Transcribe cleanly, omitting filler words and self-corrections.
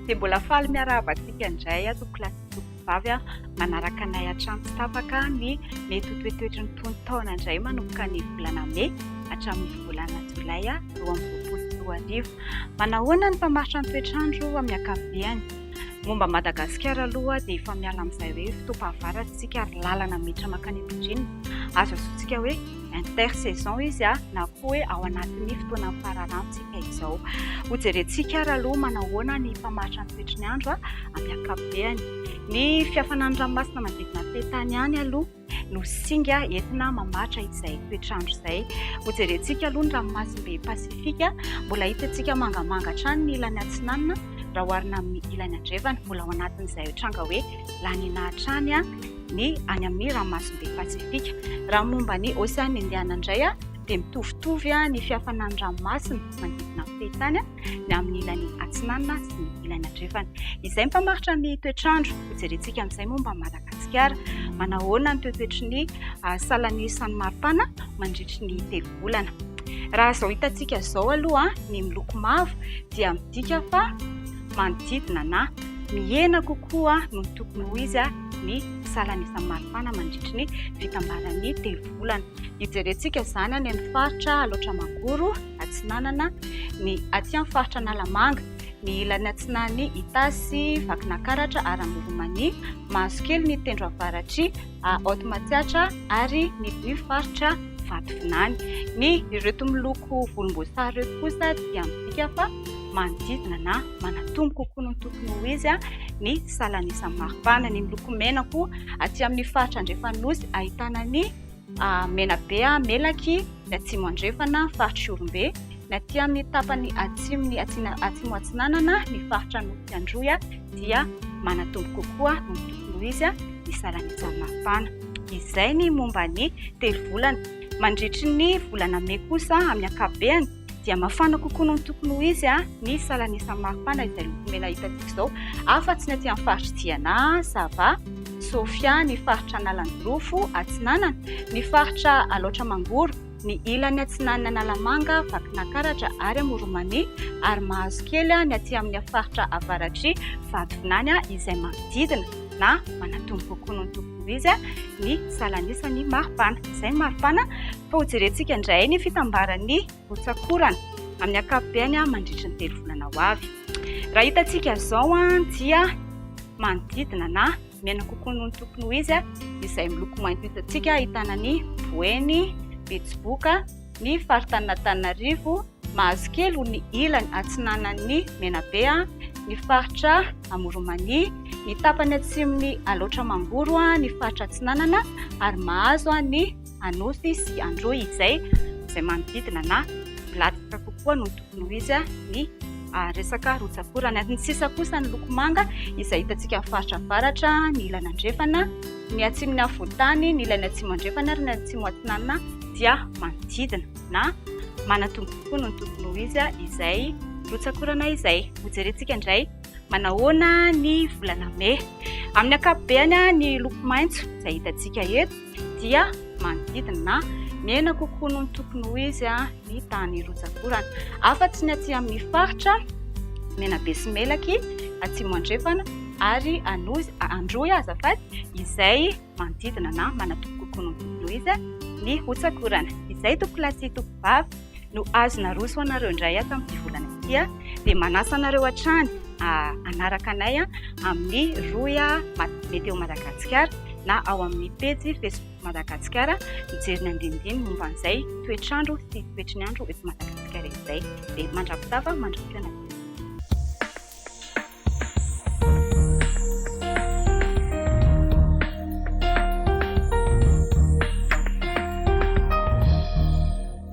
Dia mbola faly miarahaba antsika indray aho tompokolahy sy tompokovavy a, manaraka anay hatrany tsy tapaka ny mety ho toetoetry ny tonon-taona indray manomboka ny volana mey hatramin'ny volana jolay 2022. Manahoana ny mpamaritra ny toetr'andro amin'ny ankapobeny? Momba an'i Madagasikara aloha dia efa miala amin'izay hoe fotoam-pahavaratra isika ary lalana miditra mankany am-pindrinina. Azo antsointsika hoe inter-saison izy na koa hoe ao anatin'ny fotoanan'ny fararano isika izao. Hojerentsika ary aloha manahoana ny mpamaritra ny toetry ny andro amin'ny ankapobeny. Ny fihafanan'ny ranomasina manodidina ny fehin-tany ihany aloha no singa entina mamaritra izay toetr'andro izay. Hojerentsika aloha ny ranomasimbe Pasifika, mbola hitantsika mangamanga hatrany ny ilany atsinanana raha oharina amin'ny ilany andrefana. Mbola ao anatin'izay tranga hoe La Nina hatrany ny any amin'ny ranomasimbe Pasifika. Raha momba ny Oseana Indiana indray dia mitovitovy ny fihafanan'ny ranomasina manodidina ny fehin-tany ny amin'ny ilany atsinanana sy ny ilany andrefana. Izay mpamaritra ny toetr'andro. Hojerentsika amin'izay momba an'i Madagasikara. Manahoana ny toetoetry ny salan'isan'ny maripana mandritry ny telo volana. Raha izao hitantsika izao aloha ny miloko mavo dia midika fa manodidina na mihena kokoa noho ny tokony ho izy ny salan'isan'ny maripana mandritry ny fitambaran'ny telo volana. Hijerentsika izany any amin'ny faritra Alaotra Mangoro Atsinanana, ny aty amin'ny faritra Analamanga, ny ilany atsinan'i Itasy, Vakinankaratra ary Amoron'Mania, Mahazokely ny tendro avaratr'i Haute Matsiatra ary ny ny faritra Vatovinany. Ny ireto miloko volomboasary ireto kosa dia midika fa manodidina na manatombo kokoa noho ny tokony ho izy ny salan'isan'ny maripana. Ny miloko mena koa aty amin'ny faritra andrefan'ny Nosy ahitana ny Menabe, Melaky, ny atsimo andrefana, faritr'i Ihorombe, ny aty amin'ny tapany atsimon'ny atsimo atsinanana, ny faritra Anosy Androy dia manatombo kokoa noho ny tokony ho izy ny salan'isan'ny maripana. Izay ny momba ny telo volana. Mandritry ny volana mey kosa amin'ny ankapobeny dia mafana kokoa noho ny tokony ho izy ny salan'isan'ny maripana izay loko mena hitantsika izao, afa-tsy ny aty amin'ny faritr'i Diana, Sava, Sofia, ny faritra Analanjirofo, Atsinanana, ny faritra Alaotra Mangoro, ny ilany atsinanan'i Analamanga, Vakinankaratra ary Amoron'Mania ary Mahazokely ny aty amin'ny faritra avaratr'i Vatovinany izay manodidina na manatombo kokoa noho ny tokony ho izy ny salan'isan'ny maripana. Izay ny maripana fa hojerentsika indray ny fitambaran'ny rotsak'orana amin'ny ankapobeny mandritry ny telo volana ho avy. Raha hitantsika izao dia manodidina na mena kokoa noho ny tokony ho izy izay miloko mainty hitantsika ahitana ny Boeny, Betsiboka, ny faritanin'Antananarivo, Mahazokely ho ny ilany atsinanan'ny Menabe, ny faritra Amoron'Mania, ny tapany atsimon'i Alaotra Mangoro, ny faritra Atsinanana ary mahazo ny Anosy sy Androy izay izay manodidina na milatsaka kokoa noho ny tokony ho izy ny resaka rotsak'orana. Ny sisa kosa ny loko manga izay hitantsika amin'ny faritra avaratra, ny ilany andrefana, ny atsimon'ny afovoan-tany, ny ilany atsimo andrefana ary ny atsimo atsinanana dia manodidina na manatombo kokoa noho ny tokony ho izy izay rotsak'orana izay. Hojerentsika indray manahoana ny volana mey. Amin'ny ankapobeny ny loko maitso izay hitantsika eto dia manodidina na mihena kokoa noho ny tokony ho izy ny tahan'ny rotsak'orana. Afa-tsy ny aty amin'ny faritra Menabe sy Melaky, Atsimo Andrefana ary Anosy, Androy azafady, izay manodidina na manatoko kokoa noho ny tokony ho izy ny rotsak'orana. Izay tompokolahy sy tompokovavy no azo naroso ho anareo indray ato amin'ity volana ity dia manasa anareo hatrany hanaraka anay amin'ny rohy Météo Madagasikara na ao amin'ny pejy Facebook Madagasikara mijery ny andinindiny momba an'izay toetr'andro sy toetry ny andro eto Madagasikara izay. Dia mandra-pitafa, mandra-pihaona.